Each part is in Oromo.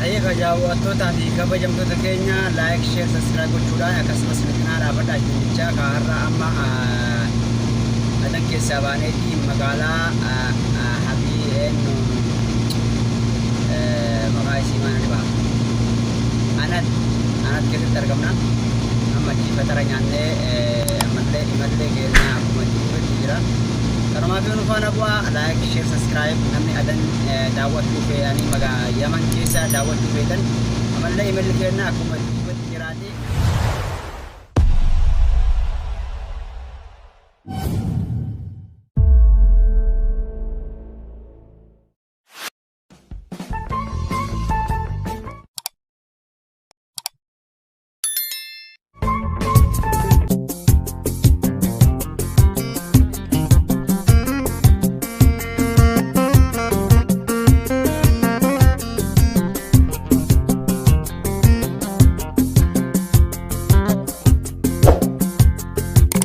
Egaa daawwattootaa fi kabajamtoota keenya, like, share, subscribe gochuudhaan akkasumas nu cinaa dhaabadhaa jechaa, ka har'a amma Adan keessaa baaneeti magaalaa Habii eenyu maqaa isii maal dhiba, Anat Anat keessatti argamna. Amma achi fatara nyaannee ammallee imallee keenya akkuma itti fufetti jira. Kanumaaf nu faana bu'aa, like, share, subscribe. Namni Adan daawwachuu fe'anii magaa Yaman keessa daawwachuu feetan, ammallee imalli keenya akkuma itti fufetti jiraati.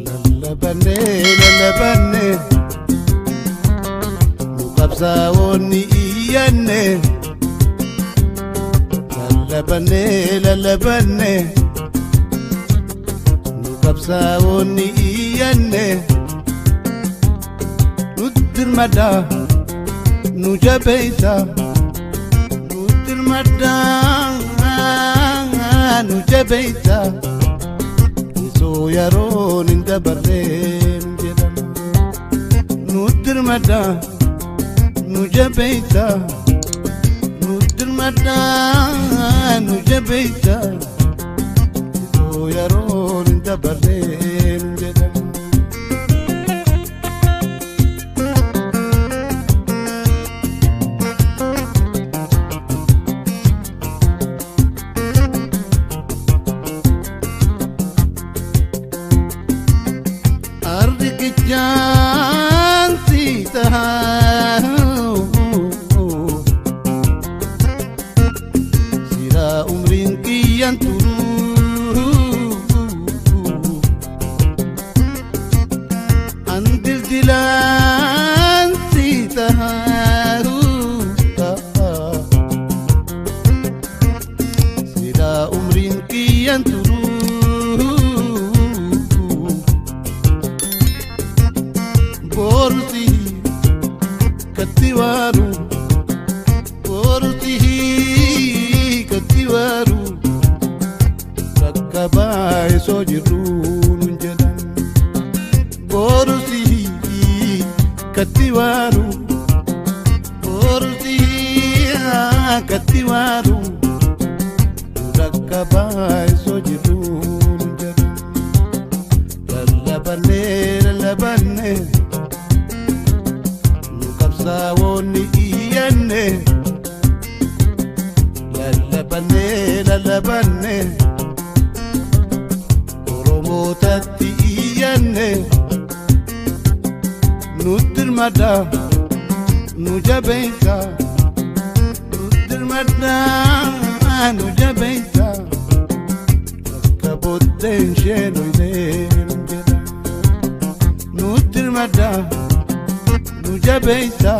Lallabannee, lallabannee, nu qabsaa'oonni iyyanne. Lallabannee, lallabannee, nu qabsaa'oonni iyyanne. Nu dirmadhaa, nu jabeessa, nu dirmadhaa, nu jabeessa. Isoo yeroon hin dabarreen jedhama. Nu dirmadhaa, nu jabeessa, nu dirmadhaa, nu jabeessa. Isoo yeroon hin dabarreen jedhama. Arriqichaan si tahaa silaa umriin kiyyan turuu an dildilaan si tahaa silaa umriin kiyyan turuu. Boruti katiwaru, boruti katiwaru, bakka baay'isoo jirru nun jedhan. Boruti katiwaru, boruti katiwaru, bakka baay'isoo jirru nun jedhan. Lallabannee, lallabannee, nu qabsaa'oonni iyyanne. Lallabannee, lallabannee, Oromootatti iyyanne. Nu dirmadhaa, nu jabeessa, nu dirmadhaa, nu jabeessa. Akka booddeen isheen oyileen jedha. Nu dirmadhaa, nu jabeessa,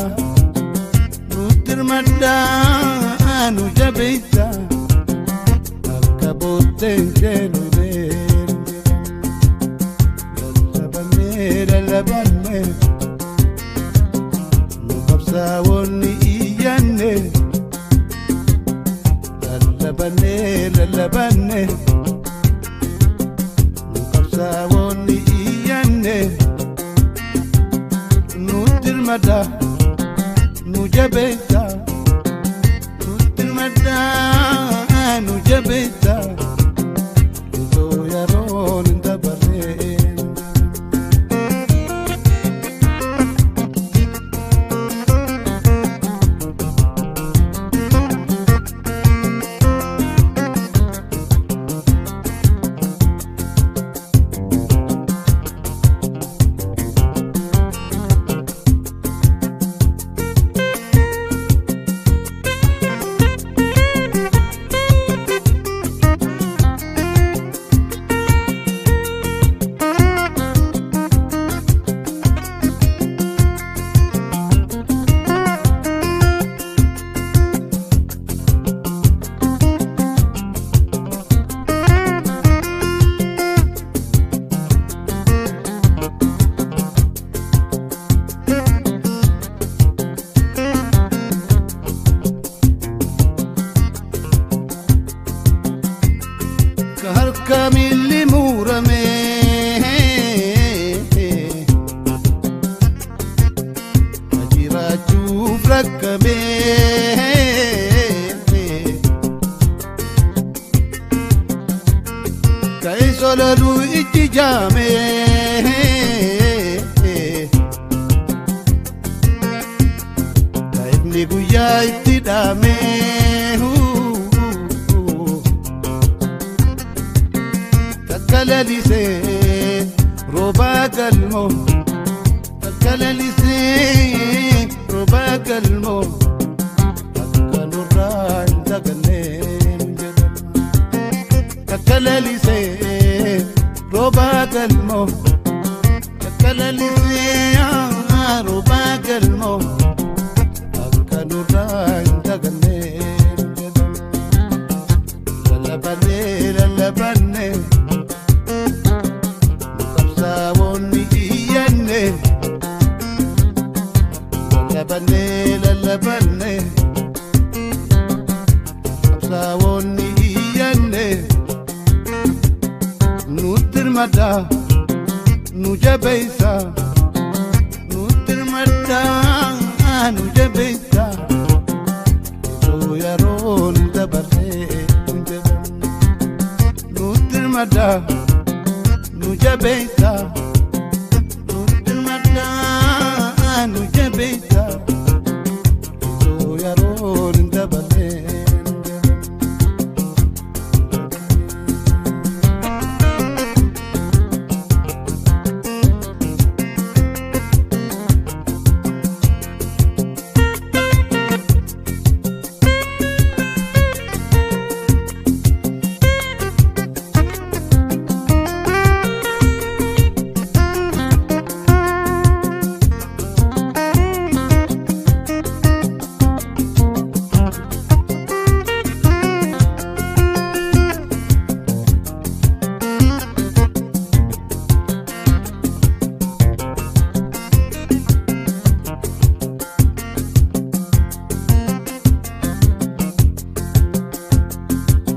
nu dirmadhaa, nu jabeessa. Akka booddeen isheen oyileen jedha. Lallabannee, lallabannee, nu qabsaa'oonni iyyanne. Lallabannee, lallabannee, nu qabsaa'oonni iyyanne. Nu dirmadhaa, nu jabeessa, nu dirmadhaa, nu jabeessa. Itoo yeroon hin dabarreen. Harka miilli murame ka jiraachuuf rakkame ka isololuu ijji jaame ka ifni guyyaa itti dhaame. Takkalalisee roobaa galmoo takkalalisee roobaa galmoo akka nurraa hin dagannee nun jedhan. Takkalalisee roobaa galmoo takkalalisee roobaa galmoo akka nurraa hin dagannee nun jedhan. Lallabannee lallabannee. Qabsaa'onni iyyanne lallabanne lallabanne qabsaa'onni iyyanne nutti hirmada nu jabeessa nutti hirmada nu jabeessa yeroo yeroon dabarree nu jedhan nutti hirmada nu jabeessa nutti hirmada nu jabeessa yeroo yeroon dabarree nu jedhan.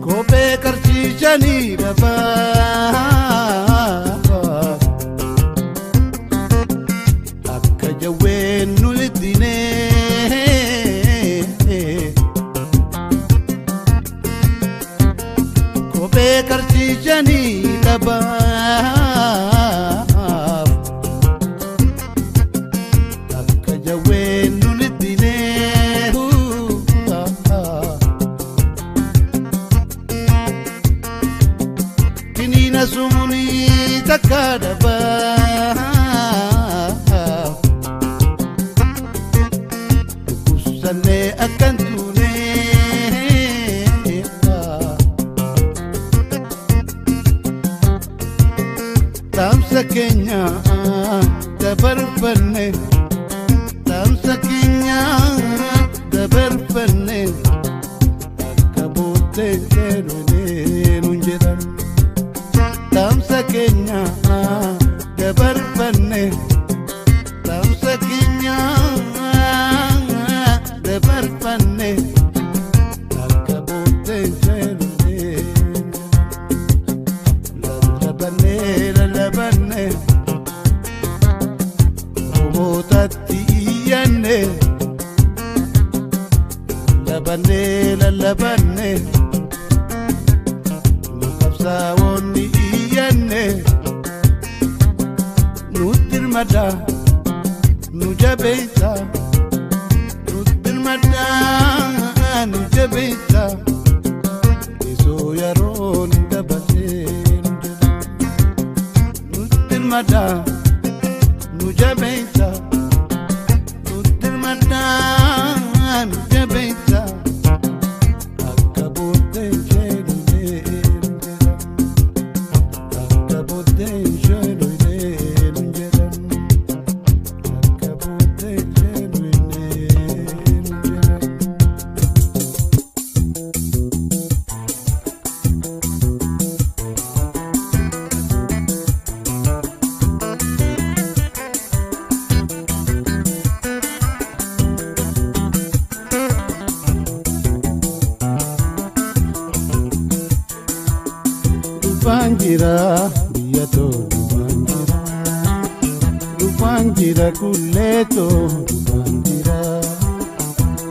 Kophee qarshii shanii dhabaa akka jawween nu ittinee kophee qarshii shanii dhabaaf akka jawween nu ittinee. Kiniina sumuni takka dhabaa dhukkubsannee akkan tuune dhaamsa keenya dabarfanne dhaamsa keenya dabarfanne akka booddee seenuu nuun jedhan. Dhaamsa keenya dabarfanne dhaamsa keenya dabarfanne akka booddee seenuu lallabanne lallabanne Oromootatti iyyanne lallabanne lallabanne nu qabsaa'onni iyyanne nutti hirmada nu jabeessa nutti hirmada nu jabeessa isoo yeroon dabarree nu jedha nutti hirmada nu jabeessa nutti hirmada nu jabeessa akka booddee ishee nu jedha. Akka booddee ishee nu jedhan. Akka booddee ishee nu jedhan. Dhufaan jira biyya too dhufaan jira dhufaan jira kullee too dhufaan jira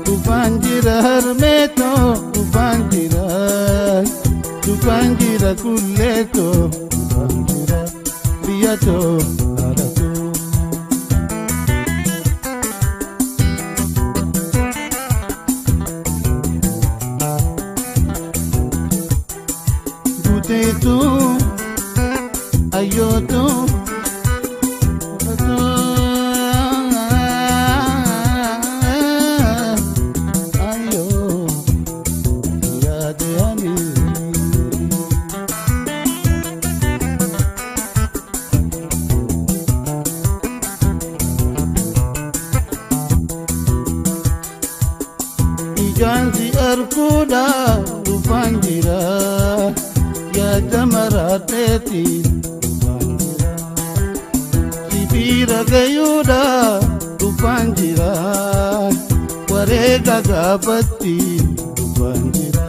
dhufaan jira harmee too dhufaan jira dhufaan jira kullee too dhufaan jira biyya too haadha too. Guteetu ayyootu ayyoo yaade ani. Ijaan si arguudha dhufaan jira. Yaada marateeti dhufaan jira sibiira gayuudha dhufaan jira wareega gaafatti dhufaan jira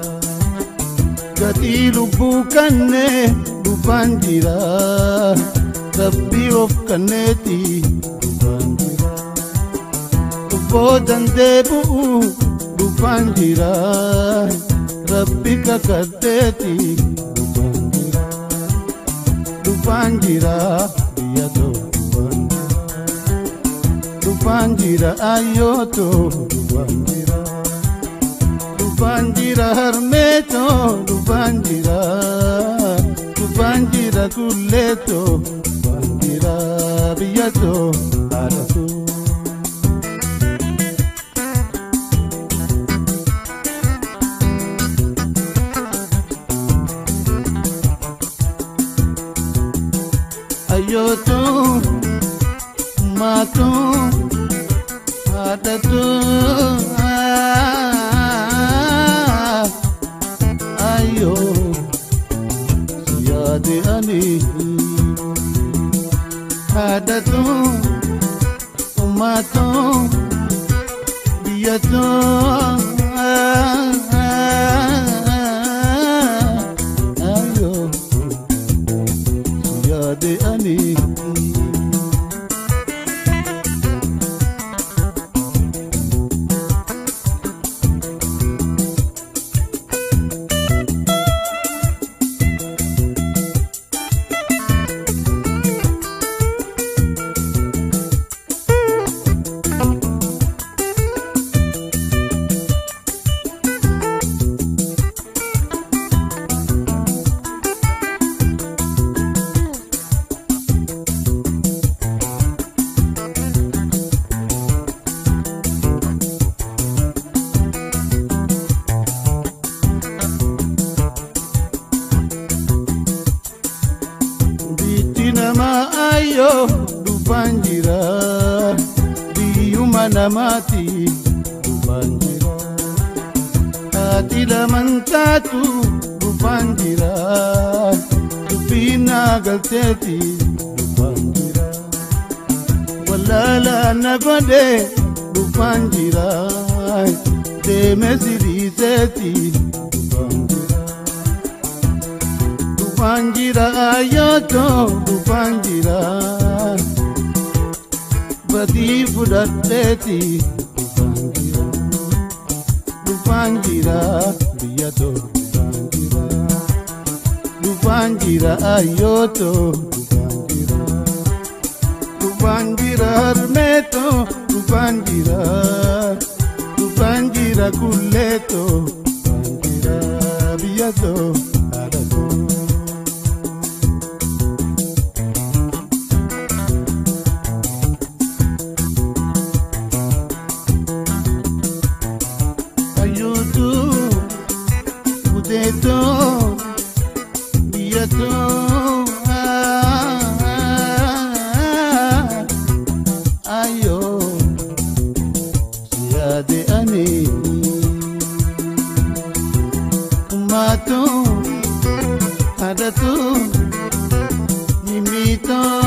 gatii lubbuu kannee dhufaan jira rabbii of kanneeti dhufaan jira boodan deebi'u dhufaan jira rabbi kakadheeti. Dhufaan jira biyya too dhufaan jira dhufaan jira ayyoo too dhufaan jira dhufaan jira harmee too dhufaan jira dhufaan jira kullee too dhufaan jira biyya too haadha too. Ayyootu maatu haadhatu ayyoo si yaade ani haadhatu maatu biyyatu ayyoo si yaade ani. Biitti namaa ayyoo dhufaan jira biyyuma namaati dhufaan jira haati laman taatu dhufaan jira dubbiin naa galteeti dhufaan jira wallaalaa na godhe dhufaan jira deeme siriiseeti dhufaan jira. Dhufaan jira ayyooto dhufaan jira badii fudhadheeti dhufaan jira dhufaan jira biyya too dhufaan jira dhufaan jira ayyooto dhufaan jira dhufaan jira harmeeto dhufaan jira dhufaan jira kulleeto dhufaan jira biyya too haadha too. Ayyootu gudeetu biyyatu ayyoo si yaade ani maatu haadhatu mimiitoo.